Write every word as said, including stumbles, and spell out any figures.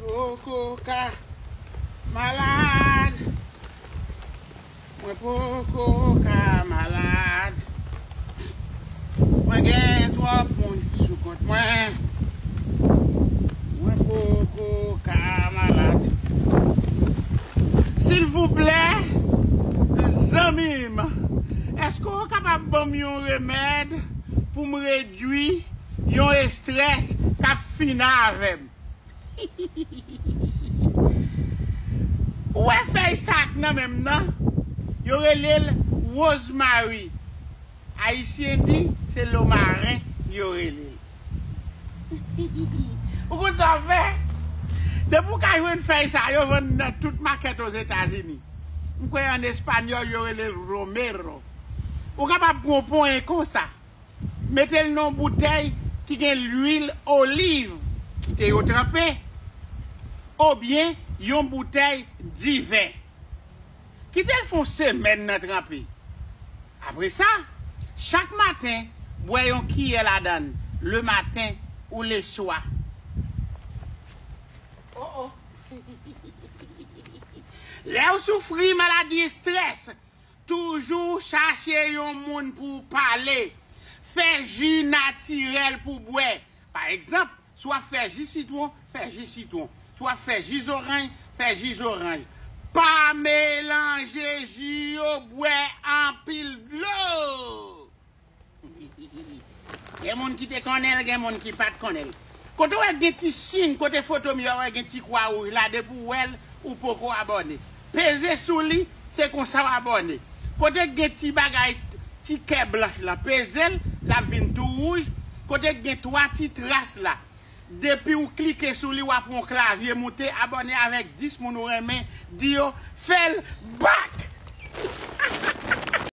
Poko ka malad. Mwen poko ka malad. Mwen gen twòp moun sou kont mwen. Mwen poko ka malad. Silvouplè, zanmi m, èske w kapab ban m yon remèd pou m redui yon estrès k ap fini avè m? Ou wè fèy sa k nan men m nan? Yo rele l wozmari. Ayisyen di se lomaren yo rele l. Ou konn sa w fè? Depi w ka jwenn fèy sa, yo vann nan tout makèt Ozetazini. M kwè an espanyòl yo rele l romero. Ou kapab pran yon ponyen konsa, mete l nan yon boutèy ki gen lwil oliv, kite yo tranpe, oubyen yon boutèy diven. Kite l fè yon semèn nan tranpe. Apre sa, chak maten, bwè yon kiyè ladan l, le maten ou le swa. Oh, oh. Lè w soufri maladi estrès, toujou chache yon moun pou w pale. Fè ji natirèl pou w bwè. Pa egzanp, si w ap fè ji sitwon, fè ji sitwon. Si w ap fè ji zoranj, fè ji zoranj. Pa melanje ji yo, bwè anpil dlo. Gen moun ki te konnen l, gen moun ki pa t konnen l. Kote w wè gen ti siy, kote foto m yo, w wè gen ti kwa wouj la, depi w wè l, ou poko abòne. Peze sou li, se konsa w abòne. Kote gen ti bagay, ti kè blanch la, peze l, l ap vin tou wouj. Kote gen twa ti tras la, depi w klike sou li, w ap wè yon klavye moute, abòne avèk dis moun ou renmen, di yo, fè l ba!